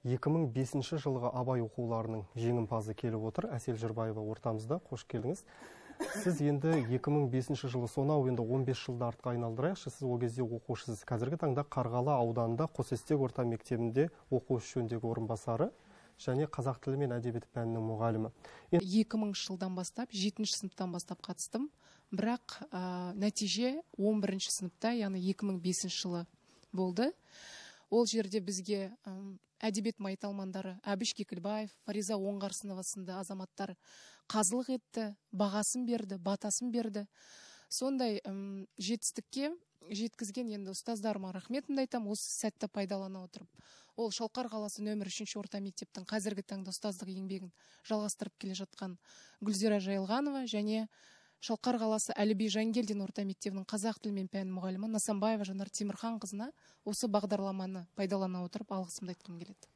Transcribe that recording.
2005 жылғы Абай оқуларының жеңімпазы келіп отыр. Әсел Жырбаева ортамызда, қош келдіңіз. Сіз енді 2005 жылы, сонау енді 15 жылды артқа айналдырайықшы, сіз ол кезде оқушысыз. Қазіргі таңда Қарғалы ауданында Қосестек орта мектебінде оқу ісі жөніндегі орынбасары және қазақ тілі мен әдебиет пәнінің мұғалімі. 2000 жылдан бастап, 7 сыныптан бастап қатыстым. Бірақ нәтиже 11 сыныпта, яғни 2005 жылы болды. Ол жерде бізге әдебиет майталмандары Әбіш Кекілбаев, Фариза Оңғарсынова сынды азаматтар қазылық етті, бағасын берді, батасын берді. Сондай жетістікке жеткізген енді ұстаздарыма рахметімді айтамын, осы сәтті пайдалана отырып. Ол Шалқар қаласы нөмір 3 орта мектептің қазіргі таңда ұстаздық еңбегін жалғастырып келе жатқан Гүлзира Жайылғанова және Шалқар қаласы Әліби Жангелдин орта мектебінің қазақ тілі мен пән мұғалімі Насанбаева Жанар Темірханқызына осы бағдарламаны пайдалана отырып алғысымды айтқым келеді.